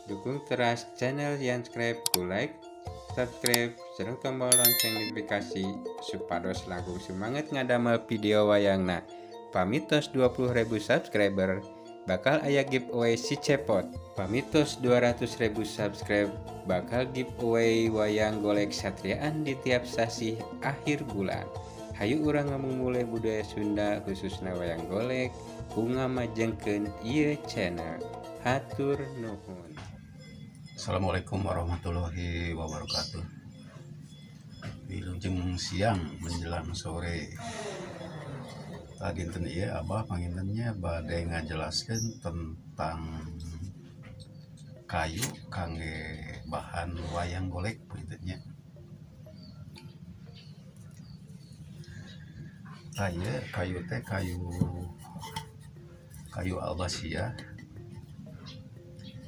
Dukung teras channel Yanscribe ku like, subscribe, sareng tombol lonceng notifikasi supados langkung semangat ngadamel video wayangna. Pamitos 20.000 subscriber bakal aya giveaway si cepot. Pamitos 200.000 subscribe bakal giveaway wayang golek satriaan di tiap sasih akhir bulan. Hayu urang ngamumule budaya Sunda khususna wayang golek ku ngamajengkeun ieu channel. Hatur nuhun. Assalamualaikum warahmatullahi wabarakatuh. Wilujeng siang menjelang sore. Tadi dinten ieu Abah pangintennya bade ngajelaskeun tentang kayu kangge bahan wayang golek pangintennya. Tah ieu kayu teh kayu albasia.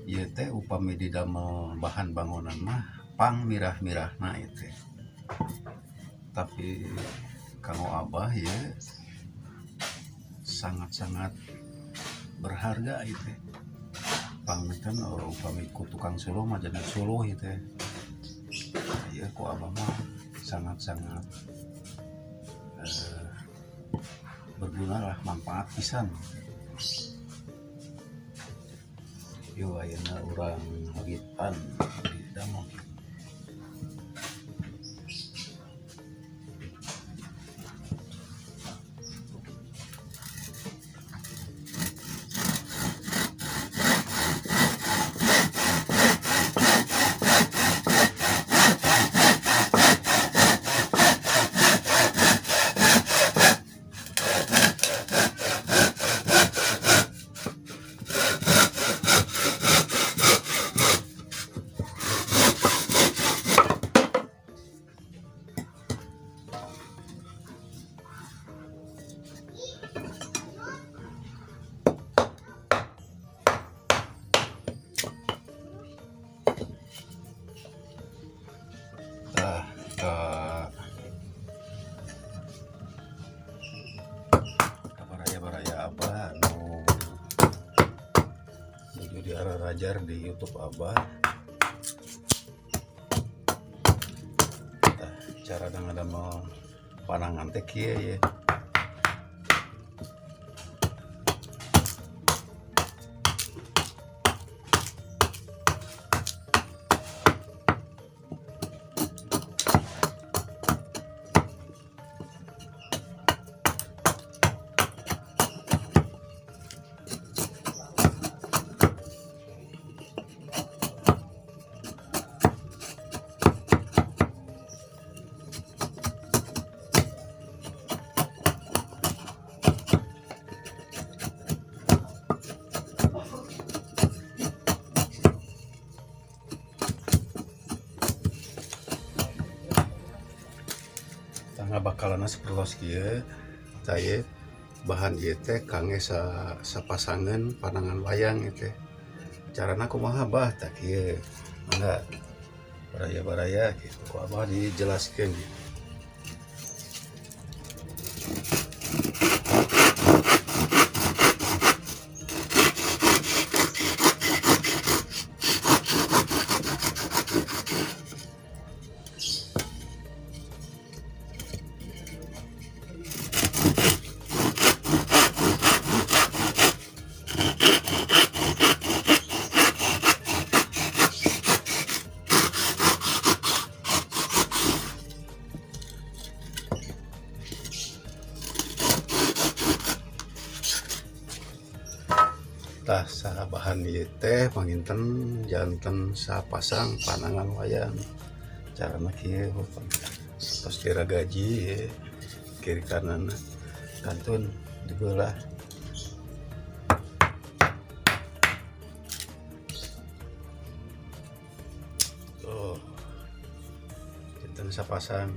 Ieu teh upami didamel bahan bangunan mah pang mirah-mirahna ieu teh. Tapi kanggo Abah ieu sangat-sangat berharga ieu teh. Panginten upami ku tukang suluh mah jadi suluh ieu teh. Ieu ku Abah mah sangat-sangat berguna lah, manfaat pisan. Yo ayeuna urang ngawitan di damel. Tah ka baraya-baraya Abah nu nuju diararajar di YouTube Abah. Tah cara ngadamel panangan teh kieu ye. Bakalanna sapertos kieu tah ieu bahan ieu teh kangge sapasangan panangan wayang ieu teh. Carana kumaha Bah? Tah kieu. Mangga baraya-baraya kitu ku Abah dijelaskeun gitu. Tah sabahan ieu teh panginten janten sapasang panangan wayang. Carana kieu tos diragaji ye, kiri kanan kantun dibelah. Tuh janten sapasang.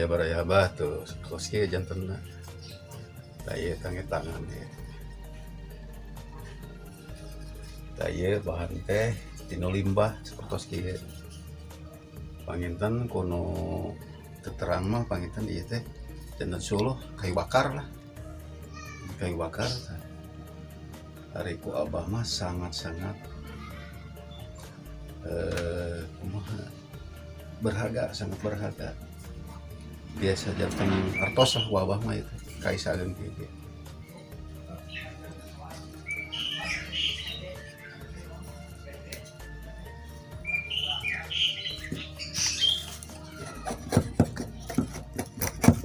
Baraya-baraya Abah tuh kos kieu jantenna. Tah ieu kangge tangan ieu. Tah ieu bahan teh tinu limbah sapertos kieu. Panginten kuno teterang mah panginten ieu teh janten suluh kayu bakar lah. Kayu bakar. Ari ku Abah mah sangat-sangat kumaha, berharga, sangat berharga. Biasa janten artos lah ku Abah mah itu kaisa ageung kieu.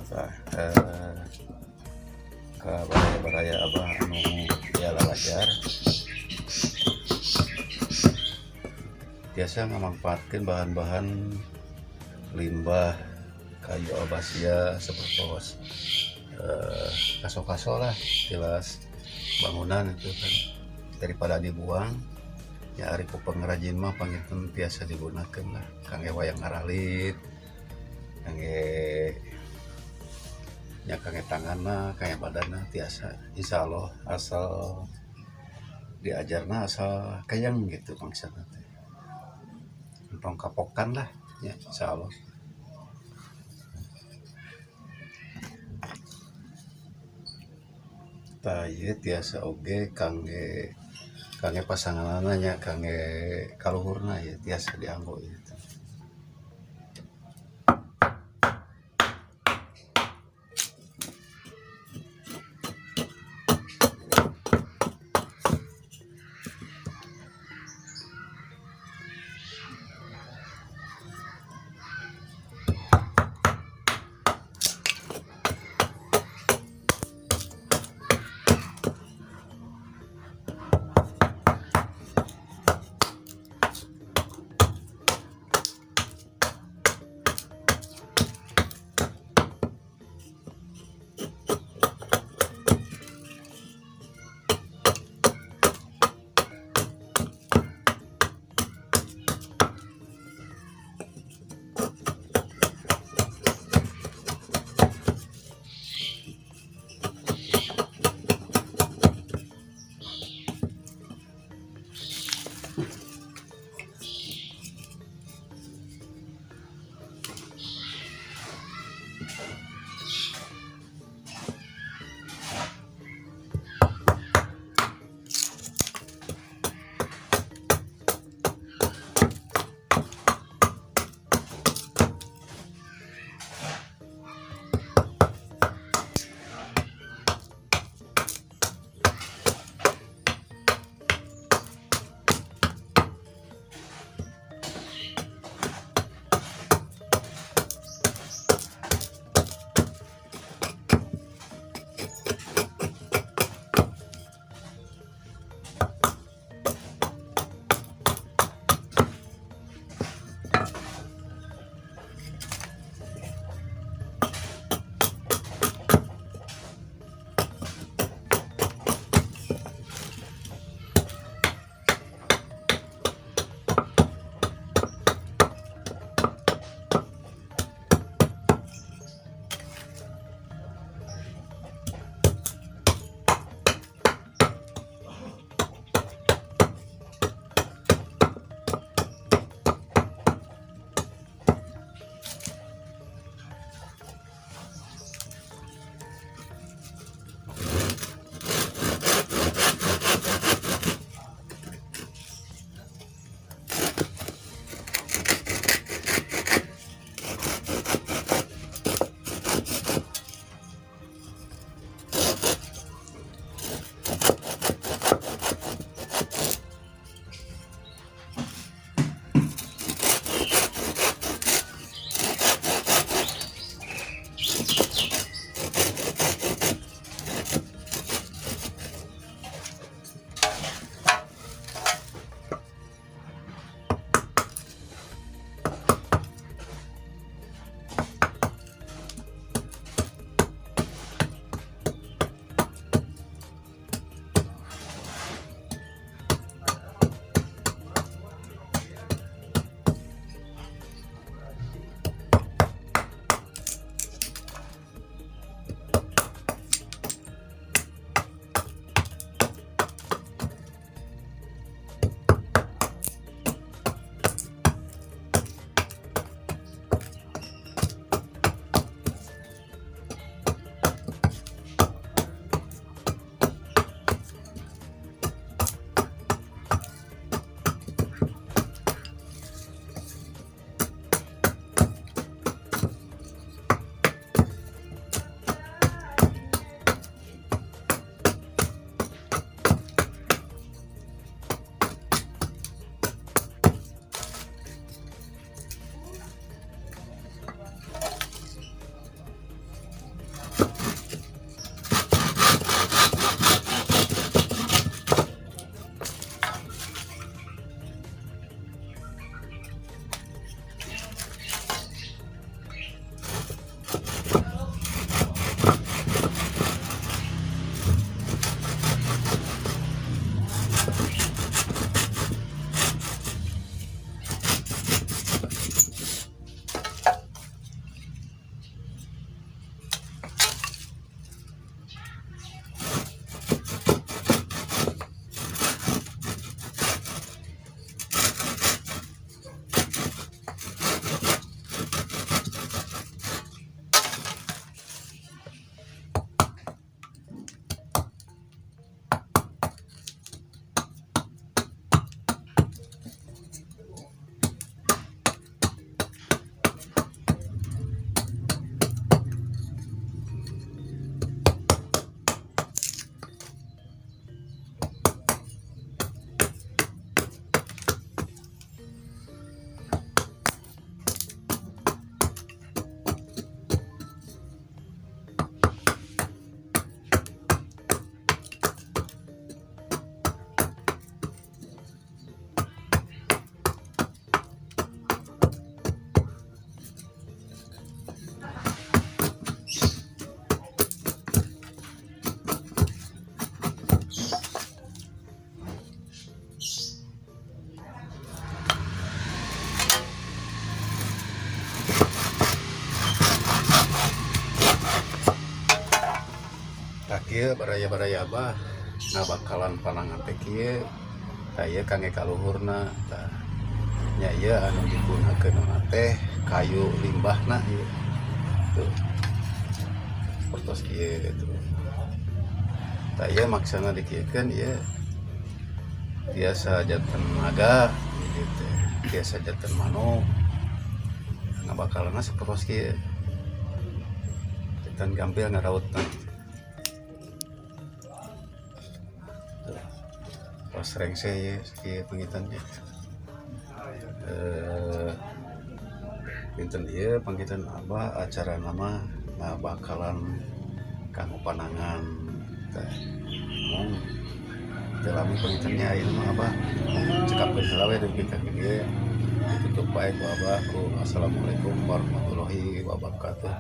Tah, ka baraya-baraya Abah anu aya lalajar biasa ngamanfaatkeun bahan-bahan limbah kayu albasia sepertos kaso-kaso lah, jelas bangunan itu kan daripada dibuang ya. Ari ku pengrajin mah panginten biasa digunakan lah kangge wayang ngaralit, kangge nya, kangge tanganna, kangge badanna tiasa insyaallah, asal diajarna, asal kayang gitu maksudna teh, entong kapokan lah ya, insyaallah. Tah ieu tiasa oge kangge kangge pasanganana nya, kangge kaluhurna ya, tiasa dianggo ieu teh. Kieu baraya-baraya Abah ngabakalan panangan teh kieu. Tah ieu kangge kaluhurna tah. Nya ieu anu digunakeun teh kayu limbahna ieu. Tuh. Sapertos kieu tuh. Tah ieu maksana dikieukeun ieu tiasa janten naga ieu teh, tiasa janten manuk. Ngabakalanna sapertos kieu. Janten gampil ngarautna. Pas rengse ya kieu pangitannya. Dinten ieu pangitan Abah acara nama ngabakalan kanggo panangan teh. Mung teu lami pangitannya ayeuna mah Abah cekapkeun heula we dugi ka dieu. Ditutup bae ku Abah ku assalamualaikum warahmatullahi wabarakatuh.